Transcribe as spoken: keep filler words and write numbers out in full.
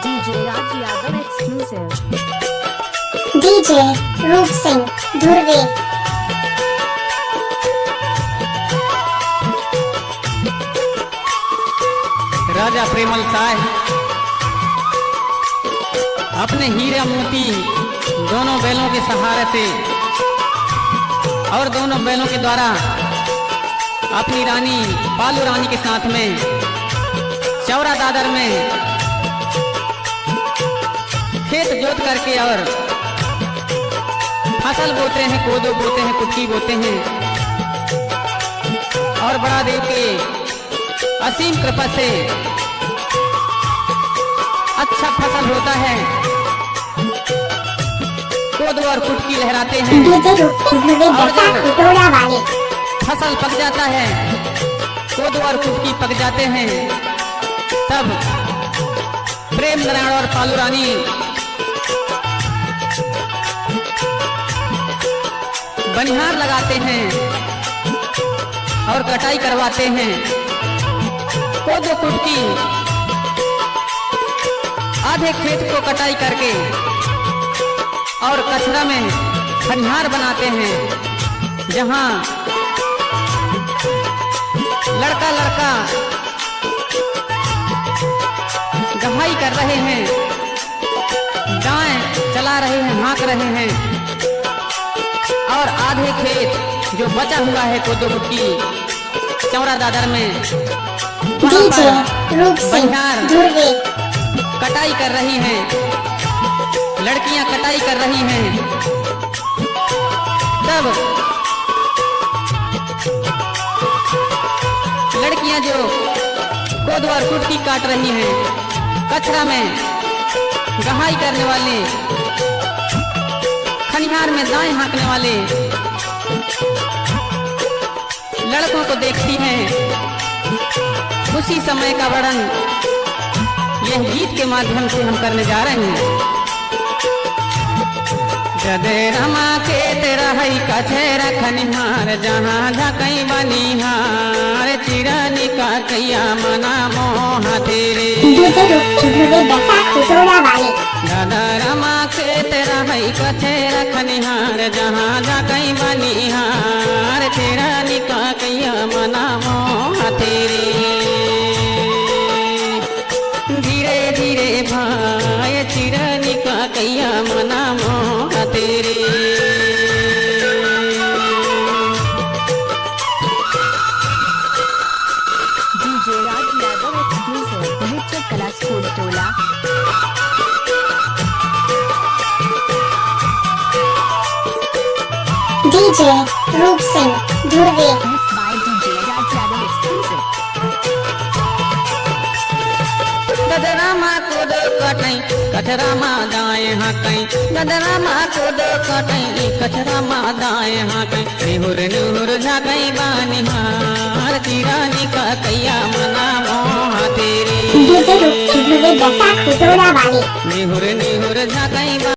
DJ Raj Yadav exclusive। DJ रूप सिंह धुर्वे। राजा प्रेमल साय अपने हीरा मोती दोनों बैलों के सहारे से और दोनों बैलों के द्वारा अपनी रानी पालू रानी के साथ में चौरा दादर में खेत जोत करके और फसल बोते हैं, कोदो बोते हैं, कुटकी बोते हैं और बड़ा देव के असीम कृपा से अच्छा फसल होता है। कोदो और कुटकी लहराते हैं। DJ रूप से जुड़े और दर्शक जब टोला वाले। फसल पक जाता है, कोदो और कुटकी पक जाते हैं, तब प्रेम नारायण और पालू रानी बनिहार लगाते हैं और कटाई करवाते हैं। कोदो कुटकी आधे खेत को कटाई करके और कचरा में खनिहार बनाते हैं, जहां लड़का लड़का गहाई कर रहे हैं, दाएं चला रहे हैं, हाँक रहे हैं और आधे खेत जो बचा हुआ है कोदो कुटकी चौरा दादर में वहाँ DJ पर रूप सिंह बनिहार धुर्वे। कटाई कर रही हैं, लड़कियां कटाई कर रही हैं। तब लड़कियां जो कोदो और कुटकी काट रही हैं, कचरा में गहाई करने वाले, खनिहार में दाएं हाँकने वाले लड़कों को देखती हैं, उसी समय का वर्णन यह गीत के माध्यम से हम करने जा रहे हैं। गदरमा खेत रहै कछेरा खनिहार, जहाँ झकई बनिहार, चिरनी का कैया मना मोह तेरे। DJ रूप से जुड़े दर्शक टोला वाले। गदरमा खेत रहै कछेरा खनिहार, जहाँ झकई बनिहार, चिरनी का कैया मना मोह तेरे। धीरे धीरे भाय चिरनी का कैया मना मोह तेरे। DJ Raj Yadav exclusive, Picture Kala School Tola। DJ रूप Singh Dhurve. Mixed by DJ Raj Yadav exclusive। गदरा मा कोदो कटई, कचरा मा दाएं हाँकई। गदरा मा कोदो कटई, कचरा मा दाएं हाँकई। निहुर निहुर झाकई बनिहार, चिरनी का कैया मना मोह तेरे। DJ रूप से जुड़े दर्शक टोला वाले। निहुर निहुर झाकई